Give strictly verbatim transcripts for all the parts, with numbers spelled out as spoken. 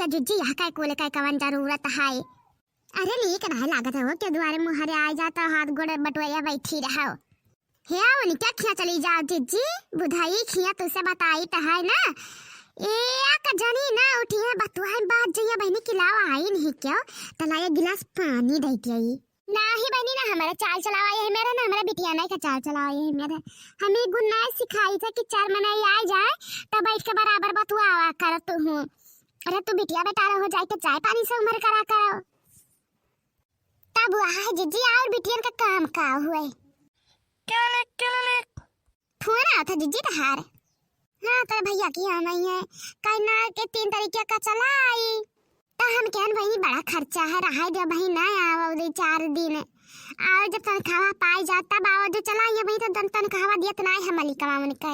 जिज्जी, यह कै कुल कै कवन जरूरत है? अरे नीक नाहीं लागत है हो, के दुआरे मुहरे आइ जात हो, हाथ गोड़ बटोरिया बैठी रहो। हे आओ नी, क्या खिया चली जाओ जिज्जी, बुधाई खिया तुसे बताई त है ना। एक जनी ना उठी है, बतुआई बात जइया बहिनी किलावा आई नहीं क्यों, तला ये गिलास पानी दे दिया। नाही बहिनी ना, हमारा चाल चलावा यही मेरा ना, हमारा बिटिया नहीं का चाल चलावा यही मेरा। हमें गुण नहीं सिखाई था कि चार मनई आइ जाए, तब बैठ के बराबर बतुआवा करत हूँ। अरे तू बिटिया बेटा रहो, जाए के चाय पानी से उम्र करा करो। तब वह है जिज्जी, और बिटियन का काम का हुए? किललिक, किललिक। फोन आवत है जिज्जी तहार। हाँ, तोरे भैया की यहाँ नहीं है। कहीं ना के तीन तरीके का चला आई। तो हम कहन बहिनी बड़ा खर्चा है, रहाई दे बहिनी, ना आवा दे चार दिन। और जब तनख्वाह पाई जात तब आवा जो चला आई बहिनी, तो तन-, तनख्वाह दियत ना है मलिकवा उनके।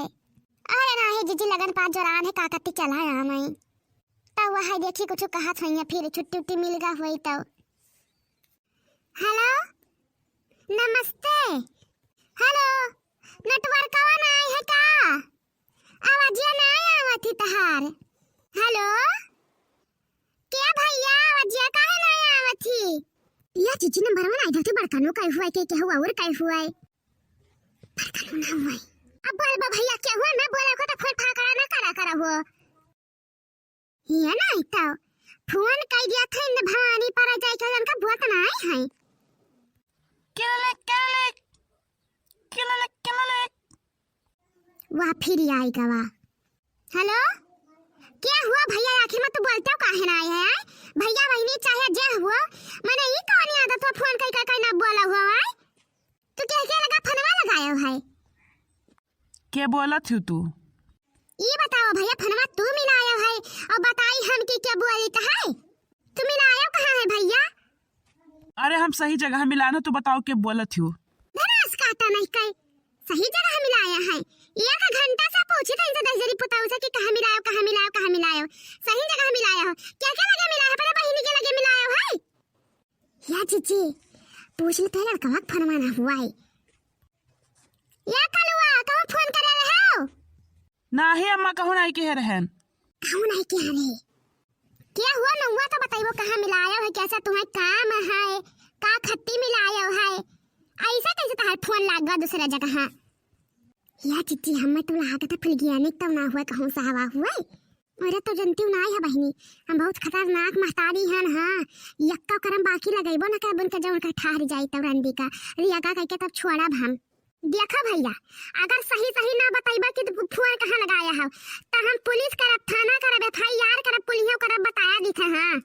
अरे ना है जिज्जी, लगन पात जोरान है, का करती चला आवा मैं। तब वह देखी कुछ कहत होइए, फिर छुट्टी उट्टी मिल गा हुई तो। हेलो, नमस्ते। हेलो, नेटवर्कवा ना आई है का? आवाजिया ना आवत ही तहार। हेलो, क्या भैया, आवाजिया काहे ना आवत ही? या जिज्जी नंबरवा ना इधर से बड़का नो कहे हुआ है, के, के हुआ और कहे हुआ है? बड़का नो ना हुआ है। अब बोल बा भैया, क्या हुआ? मैं बोला को तो फोन फाकड़ा ना करा करा हो। हिया ना आइता। फोन कई दिया था इन भवानी पर जाए के उनका बोलत ना आई है। किललिक, किललिक, किललिक, किललिक। वाह, फिर आई गवा। हेलो, क्या हुआ भैया? आखिर में तू बोलते हो काहे ना आए हैं? भैया बहिनी चाहे जे हुआ, मैंने ई कौन आदत हो फोन कई कई ना बोला हुआ है? तू के, के लगा फनवा लगायो है? के बोलत हू तू? ई बताओ भैया, फनवा तू मिलायो है और बताई हम कि के बोली त है? तू मिलायो कहाँ है भैया? अरे हम सही जगह मिलाना, तू बताओ के बोलत हू? भनास काटा नहीं कई, सही जगह मिलाया है। एक घंटा से पूछी था इनसे दहिजरी पुताऊ से कि कहाँ मिलायो, कहाँ मिलायो, कहाँ मिलायो। सही जगह मिलाया हो। क्या के लगे मिलाया है? अपने बहिनी के लगे मिलाया है? या जिज्जी, पूछ ले पहले लड़कवा के फोनवा ना हुआ है। या कलुआ, कहूँ फोन करे रहे हो? नाही अम्मा, कहूँ नाही कहे रहन। कहूँ नाही कहे रहे? क्या हुआ नौवा तो बताइबो, कहाँ मिलायो है, कैसा तुम्हें काम है, का खत्ती मिलायो है, ऐसा कैसे तहार फोन लाग गवा दूसरा जगह? या जिज्जी, हमें तो लागत है फुलगियानी तो ना हुआ, कहूँ से हवा हुआ। अरे तो जनती ना है बहिनी, हम बहुत खतरनाक महतारी हन, हाँ। यक्का करम बाकी लगइबो न करब उनके, जब उनका ठहर जाई तब रंडी का रियागा कइके तब छोड़ब हम। देखा भैया, अगर सही सही ना बतइबा कि तू फोन कहाँ लगाया हो, तो हम पुलिस करब, थाना करब, एफ आई आर करब, पुलियो करब, बताया दिखे, हाँ।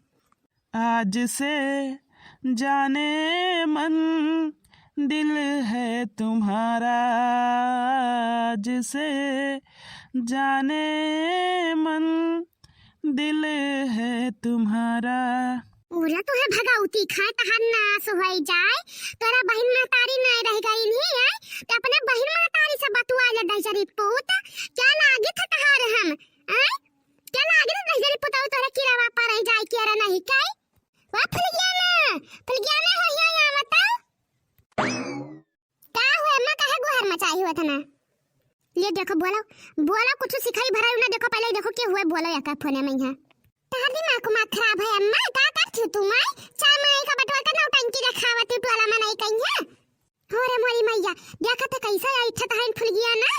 आज से जाने मन दिल है तुम्हारा, आज से जाने मन दिल है तुम्हारा। पूरा तोहे भगौती खाए तहार नाश होई जाए, तोरा बहिन महतारी नहीं रह गई नहीं है, तो अपने बहिन महतारी से बतुआ ले दहिजरी पूत, क्या लागित है तहार हम, आय? क्या लागित है दहिजरी पुतऊ तोरे किरावा पर रह जाए के रे नहीं काई? वाह फुलगियाना, फुलगियाना हो हिया यहाँ बताओ। का हुए अम्मा, काहे गुहार मचाई हुआ था ना? ले देखो, बोलो, बोलो, कुछ सिखाई भराई ना, देखो, पहले ही देखो, के हुए, बोलो, या का फोन है मैं यहाँ। तहार दिमाग को मात खराब है अम्मा, का करती हो तुम, आय? चार मनई का बटवा के नौटंकी देखावती, टोला मनई कहीं है। हो रे मोरी मैया, देखा था कैसा आई था तहाइन फुलगियाना।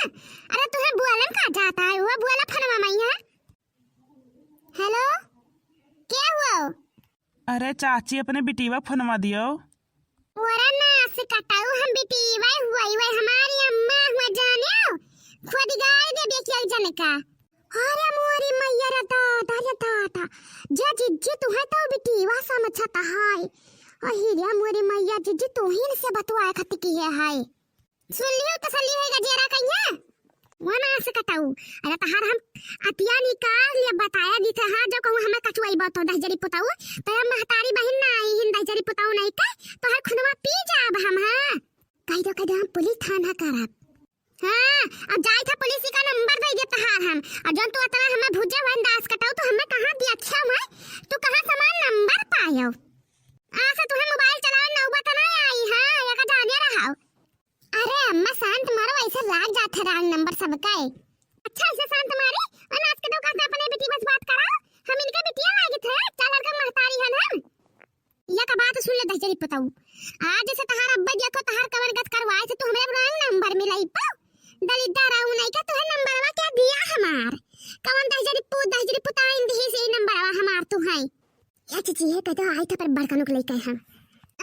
अरे तुम्हें बोलन का जाता है, वो बोला फनवा मैया। हेलो, क्या हुआ? अरे चाची, अपने बिटीवा फोनवा दियो। ओरा नास कटाऊ, हम बिटीवा हुआई, वही हमारी अम्मा हुआ जाने, खुद गाय दे बेचिया जन का। अरे मोरी मैया रे दादा, रे दादा, जे जिज्जी तुहे तो बिटीवा समझता है। अही रे मोरी मैया, जिज्जी तोहिन से बतुआए खत किहे है। सुन लियो तसल्ली होई गजेरा कहिया। वो नास कटाऊ। अरे तहार हम अतिया निकाल लिया बताया दी थे, हाँ, जो कहूँ हमें कचुआई बात हो दहिजरी पुताऊ, तो हम महतारी बहिन ना आई हिन दहिजरी पुताऊ नहीं का, तो हर खुनवा पी जाब हम, हाँ। कह दो, कह दो हम पुलिस थाना करब। हाँ, अब जाई था पुलिस का नंबर दे दे तहार हम, और जौन तू अतना हमें भुजे हुए नास कटाऊ, तो हमें कहाँ दिया अच्छा हुआ, तू कहाँ समान नंबर पायो? आसा तुम्हें मोबाइल चलावे नौबत ना आई, हाँ, ये का जाने रहा। अरे अम्मा शांत मारो, ऐसे लाग जात है wrong number सबका है। अच्छा ऐसे शांत मारी, और नाच के तो कहते अपने बेटी बस बात करा। हम इनका बिटिया लागत है, चार लड़का महतारी हन हम। या का बात सुन ले दहिजरी पुतऊ। आज जैसे तहार अब्बा देखो तहार कवन गत करवाए थे, तू हमरे रंग नंबर मिलाई पाओ। दलिद्दर रहू नहीं का तुहे नंबरवा क्या दिया हमार? कवन दहिजरी पू-, दहिजरी पुताइन दिही से नंबरवा हमार तू है। या चाची, ये कह दो, आई था पर बड़कनों के लेके हम।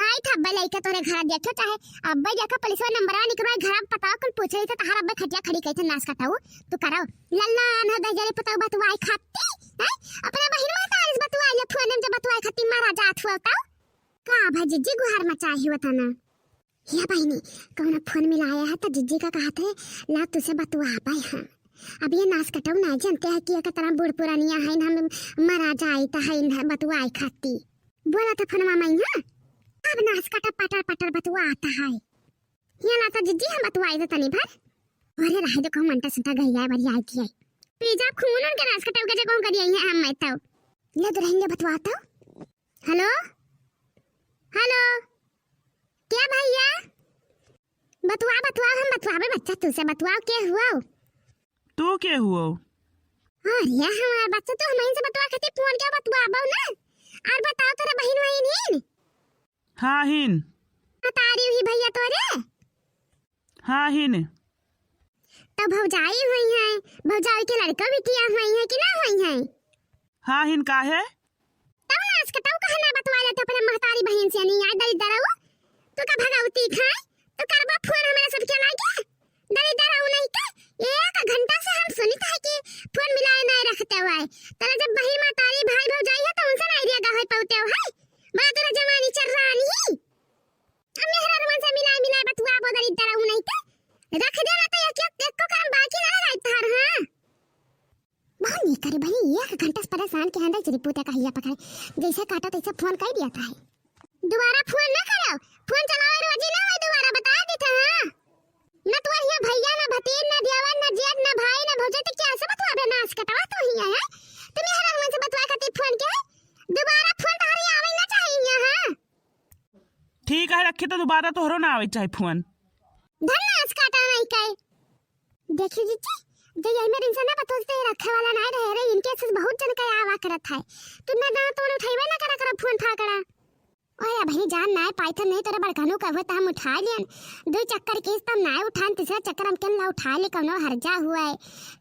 आई था अब्बा लेके तोरे घर देखो, चाहे अब्बा देखो पुलिसवा नंबरवा निकलवा घर पता कुल पूछे तो तहार अब्बा खटिया खड़ी कही थे नास कटाऊ। तू करो। लल्ला आन हो दहिजरी पुतऊ बतुआई खाती, हैं? अपने बहिन महतारी से बतुआई ले, फोन में जब बतुआई खाती मारा जात हुआ तो। का भा जिज्जी गुहार मचाई हुआ था ना? हे बहिनी, कौनो फोन मिलाया है तो जिज्जी का कहत है, ला तुसे बतुआ पाए हम। अब ये नास कटाऊ ना जानते हैं कि एक तरह बूढ़ पुरानिया है, हम मरा जाए तो है, बतुआई खाती। बोला था फोनमा में, हाँ? अब नास कटा पटर पटर बतुआ आता है। ये ला तो जिज्जी हम बतुआई दे तनी भर। अरे रहे दे कहूँ मंटा संटा गई है, बड़ी आई थी आई। पी जा खून उनके नास कटाऊ के जगह करिए हैं हम मैं तो। ले तो रहेंगे बतुआ तो। हेलो? हेलो? क्या भैया? बतुआ, बतुआ, हम बतुआबे बच्चा तुसे, बतुआओ के हुआ? तू के हुआ? अरे हमार बच्चा तो हम इनसे बतुआ खातिर फोन के बतुआबो ना। और बताओ तोरा बहिन वहिन हीन? हाँ हीन। महतारी हुई भैया तोरे? हाँ हीन। तो भौजाई हुई हैं, भौजाई के लड़का बिटिया हुई हैं कि ना हुई हैं? हाँ हीन, काहे? तब नास कटाऊ कहे ना बतुआ लेते अपने महतारी बहिन से नहीं आए दलिद्दर रहू। तू का भगवती खाए? तू करबा फोन हमारे सबके लागे? दलिद्दर रहू नहीं के? एक घंटा से हम सुनित है कि फोन मिलाए नहीं रखते हुए। तोरा जब बहिन महतारी भाई भौजाई है तो उनसे नहीं रिया होई पाते हो है? बड़ा तोरा जवानी चर्रानी ही। अब मेहरारुअन से मिलाए मिलाए बतुआ बो दलिद्दर रहू नहीं के? रख दे ना तो एक, एक, एक को काम बाकी ना लगाई तार, हाँ? बहुत नीक करे बहिनी, एक घंटा से परेशान के हंदा चिरी पूते का हिया पकड़े, जैसे काटा तैसे फोन कर दिया था है। दोबारा फोन ना करो, फोन चलावे रोजी ना होई, दोबारा बता दी था, हाँ? ना तुम्हारे यहाँ भैया, ना भतीज, ना देवर, ना जेठ, ना भाई, ना भौजाई, तो क्या से बतवाबे? नास कटाऊ तू ही है, हैं? तुम्हें हर मन से बतवा खातिर फोन के है, दोबारा फोन तुम्हारे आवे ना चाहिए, हाँ? ठीक है, रखे तो दोबारा तोहरो ना आवे चाहे फोन। धन नास काटा नहीं कहे। देखिए जीजी, जे यही मेरे इनसे ना बतौलते रखे वाला नहीं रहे रे, इनके से बहुत जन का आवा करत है। तू ना जानो तो उठाइबे ना करा करो फोन फाकड़ा। ओए अबही जान नाय पाई था, नहीं तोरे बड़कनू का हुए तो हम उठा लियन। दो चक्कर की तब नाय उठान, तीसरा चक्कर हम केन ला उठा ले, कौनो हर्जा हुआ है,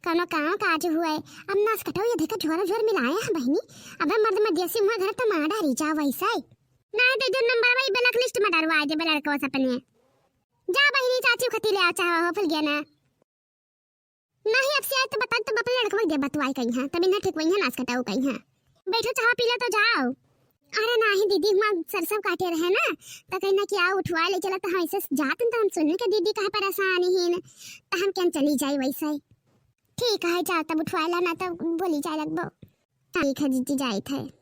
कौनो काम काज हुआ है। अब नास कटाऊ ये देखो झोरा झोर मिलाए हैं बहिनी। अबे मर्द मदेसी हुआ घर तो मार डारी जा वैसा है। नाय तो जो नंबर भाई ब्लैक लिस्ट में डरवा दे लड़कों से अपने। जा बहिनी चाची खती ले आ चाहो हो फुल गया ना। नहीं, अब से आए तो बता, तो अपने लड़कवा के दे बतवाई कहीं है, तब इन्हें ठीक वही है, नास कटाऊ कहीं है। बैठो, चाह पी लो तो जाओ। अरे नहीं दीदी, हुआ सरसों काटे रहे ना, तो कहीं ना कि आओ उठवा ले चला, तो हम ऐसे जात तो हम सुन के दीदी कहाँ परेशान ही न, तो हम क्या चली जाए वैसे ही। ठीक है, जाओ तब उठवा ला ना, तो बोली जाए लगबो। ठीक है जीजी, जाए थे।